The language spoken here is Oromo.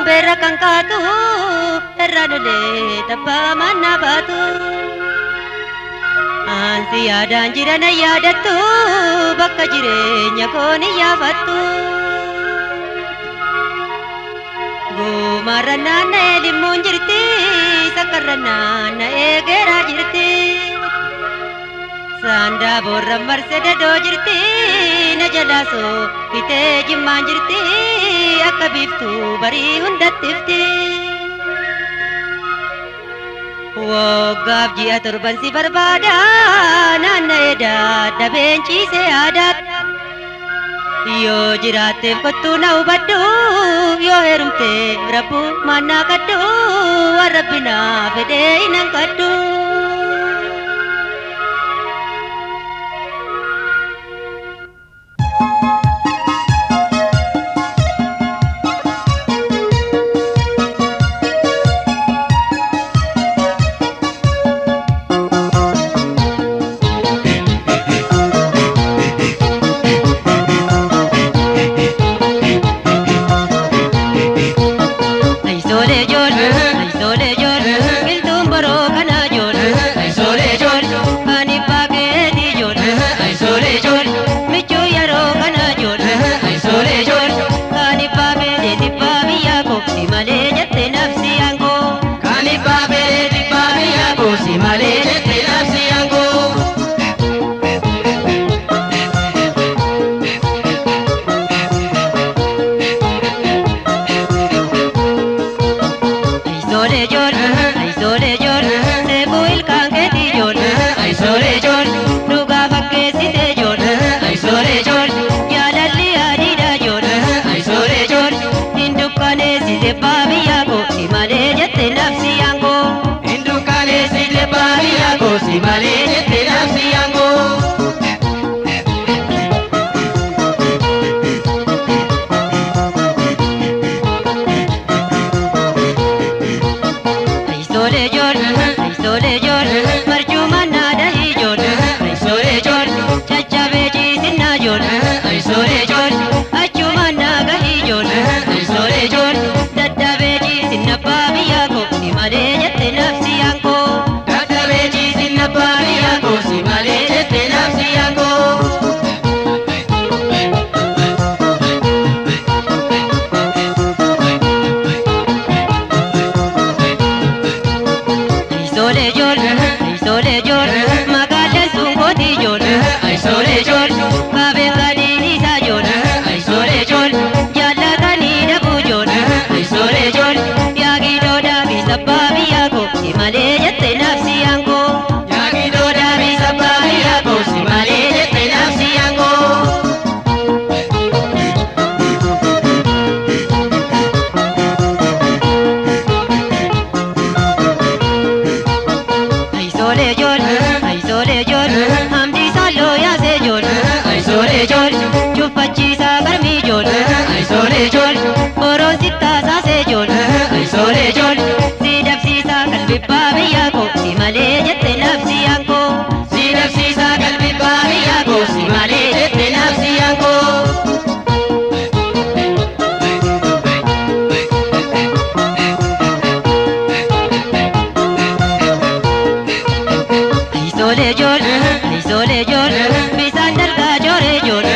Gombeerra kan kaatu irra lolee tabbaa manna baatu. Ansi yaadaan jira na yaadattu bakka jireenya koo ni yaafattu. Guumarra naanna'ee limmuun jirti sakkarra naanna'ee geeraa jirti. Saandaa boorra marsee dadoo jirti na jalaasoo fitee jimmaan jirti akka biiftuu barii hundattifti. Waggaaf ji'a torban si barbaada naanna'ee dadhabeen ciisee aadaatti. Yoo jiraatteef kottuu na hubadhu yoo heerumteef rabbuu maannaa kadhu waan rabbi naa fedhee hin hanqadhu. Aisoolee jool, aisoolee jool, qilxuun boroo kanaa jool. Aisoolee jool, Ani baakeetii jool, aisoolee jool, michuu yeroo kanaa jool. Aisoolee jool, Ani baabeelee tibbaa biyyaa koo si malee jette nafsi aangoo. Kan ibbaa beelee tibbaa biyyaa koo si malee jette nafsi aangoo. Aisoolee jool, aisoolee jool, seebuu ilkaan keetii jool. Aisoolee jool, Dhugaa fakkeessitee jool, aisoolee jool, jaalalli adiidha jool. Aisoolee jool, Hin dukkaneessite biyyaa koo si malee jette nafsi aangoo. Hin dukkaneessite biyyaa koo si malee jette nafsi aangoo. Aisoolee jool, aisoolee jool, marcuma naadahii jool. Aisoolee jool, Caccabee ciisinnaa jool, aisoolee jool, achuma naagahii jool. Aisoolee jool, Dadhabee ciisinna biyyaa koo si malee jette nafsi aangoo. Dadhabee ciisinna biyyaa koo si malee jette nafsi aangoo. Aisoolee jool, aisoolee jool, magaalaan sun kootii jool. Aisoolee jool, Kaabeen kaniin isaa jool, aisoolee jool, jaallatanii dhabuu jool. Aisoolee jool, Yaagidoo fi sabbaa biyyaa koo si malee jette nafsi aangoo. Yaagidoo daabii sabbaa biyyaa koo si malee jette nafsi aangoo. Aisoolee jool, aisoolee jool, hamdi salloo yaasee jool. Aisoolee jool, Cuffachiisaa qarmii jool, aisoolee jool, boroon sittaa saasee jool. Aisoolee jool, Si dabsiisaa qalbibbaa biyyaa koo si malee jette nafsi aangoo. Si dabsiisaa qalbibbaa biyyaa koo si malee jette nafsi aangoo. Aisoolee jool, aisoolee jool, bisaan dalgaa jooree jool.